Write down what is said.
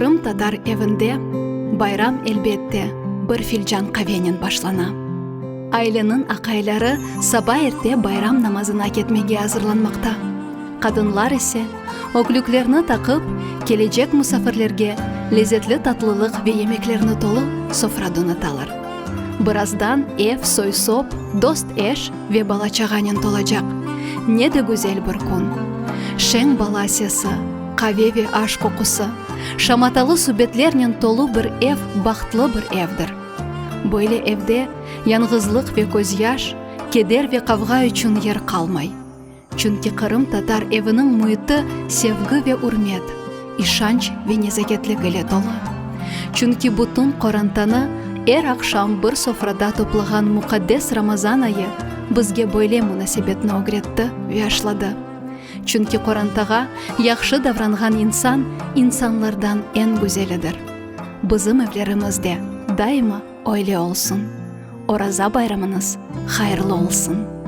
Qırımtatar evinde bayram, elbette, bir filcan qavenen başlana. Aileniñ aqayları saba erte bayram namazına ketmege azırlanmaqta. Qadınlar ise, öglüklerni taqıp, kelecek musafirlerge lezetli tatlılıq ve yemeklerni tolu sofra donatalar. Birazdan ev soy-sop, dost-eş ve bala-çağanen tolacaq. Ne de güzel bir kün! Şeñ bala sesi, qave ve aş qoqusı, şamatalı subetlernen tolu bir ev bahtlı bir evdir. Böyle evde yañğızlıq ve közyaş, keder ve qavğa içün yer qalmay. Çünki qırımtatar eviniñ müiti sevgi ve ürmet, işanç ve nezaketlik ile tolu. Çünki bütün qorantanı er aqşam bir sofrada toplağan muqaddes Ramazan ayı bizge böyle munasebetni ögretti ve aşladı. Çünki qorantağa yahşı davranğan insan insanlardan eñ güzelidir. Bizim evlerimiz de daima öyle olsun. Oraza bayramıñız hayırlı olsun!